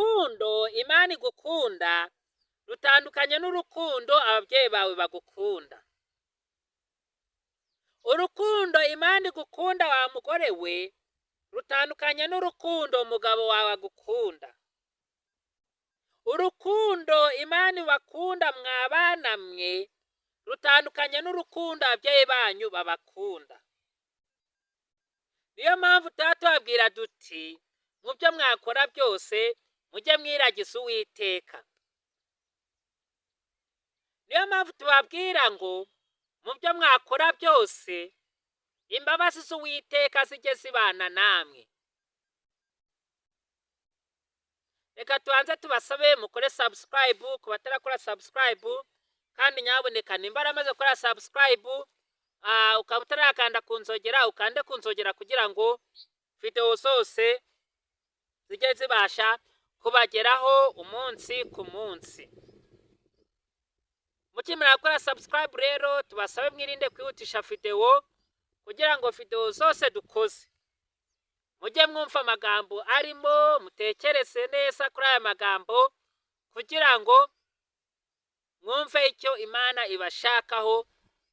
Urukundo Imana igukunda rutandukanye n'urukundo ababyeyi bawe bagukunda. Urukundo Imana igukunda wa mugore we rutandukanye n'urukundo umugabo wawe agukunda. Urukundo Imana ibakunda mwa bana mwe rutandukanye n'urukundo ababyeyi banyu babakunda. Niyo mpamvu tuba tubabwira duti mu byo mwakora byose mujye mwiragiza Uwiteka. Niyo mpamvu tubabwira ngo mu byo mwakora byose imbabazi z'Uwiteka zijye zibana namwe. Reka tubanze tubasabe mukore subscribe ku batarakora subscribe, kandi nyabuneka nimba waramaze gukora subscribe, ukaba utarakanda ku nzogera, ukande ku nzogera kugira ngo videwo zose zijye zibasha kubageraho umunsi ku munsi. Mukimara gukora subscribe rero, tubasabe mwirinde kwihutisha videwo kugira ngo videwo zose dukoze mujye mwumva amagambo arimo, mutekereze neza kuri aya magambo kugira ngo mwumve icyo Imana ibashakaho,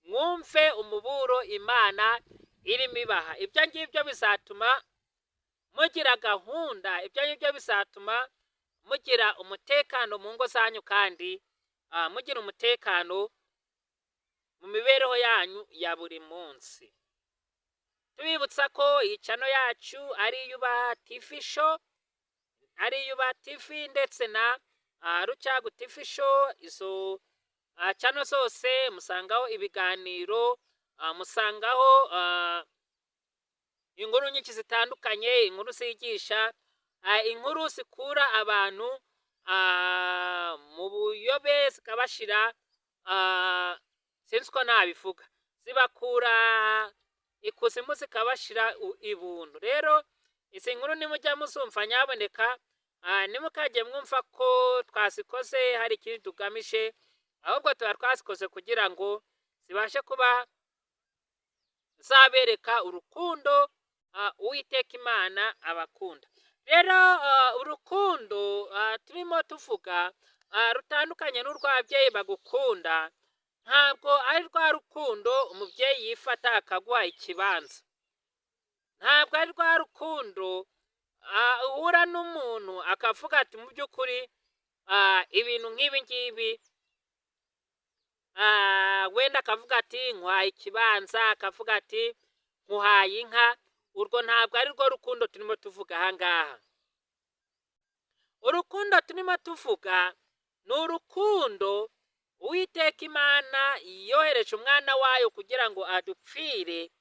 mwumve umuburo Imana irimo ibaha. Ibyo ngibyo bizatuma mugira gahunda, ibyo ngibyo bizatuma mugira umutekano mu ngo zanyu, kandi mugira umutekano mu mibereho yanyu ya buri munsi. Tubibutsa ko iyi channel yacu ari Yuba TV Show, ari Yuba TV ndetse na Rucagu TV Show. Izo channel zose musangaho ibiganiro, musangaho inkuru nyinshi zitandukanye, inkuru zigisha, inkuru zikura abantu mu buyobe zikabashira, sinzi uko nabivuga, zibakura ikuzimu zikabashira ibuntu. Rero izi nkuru nimujya muzumva, nyaboneka ntimukajye mwumva ko twazikoze hari ikindi tugamije, ahubwo tuba twazikoze kugira ngo zibashe kuba zabereka urukundo Uwiteka Imana abakunda. Rero urukundo turimo tuvuga rutandukanye n'urw'ababyeyi bagukunda, ntabwo ari rwa rukundo umubyeyi yifata akaguha ikibanza, ntabwo ari rwa rukundo uhura n'umuntu akavuga ati mu by'ukuri ibintu nk'ibi ngibi, wenda akavuga ati nkuhaye ikibanza, akavuga ati nkuhaye inka. Urwo ntabwo ari rwo rukundo turimo tuvuga aha ngaha. Urukundo turimo tuvuga ni urukundo Uwiteka Imana yohereje umwana wayo kugira ngo adupfire,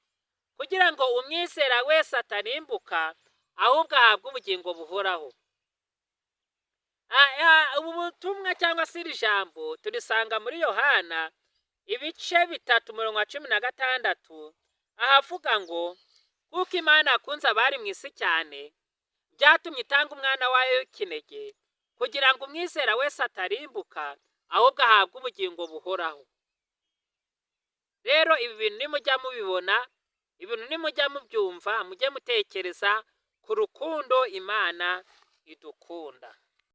kugira ngo umwizera wese atarimbuka, ahubwo ahabwe ubugingo buhoraho. Ubu butumwa cyangwa se iri jambo turisanga muri Yohana ibice 3 umurongo wa 16, ahavuga ngo kuko Imana yakunze abari mu isi cyane, byatumye itanga umwana wayo w'ikinege, kugira ngo umwizera wese atarimbuka, ahubwo ahabwe ubugingo buhoraho. Rero ibi bintu nimujya mubibona, ibintu nimujya mubyumva, mujye mutekereza ku rukundo Imana idukunda.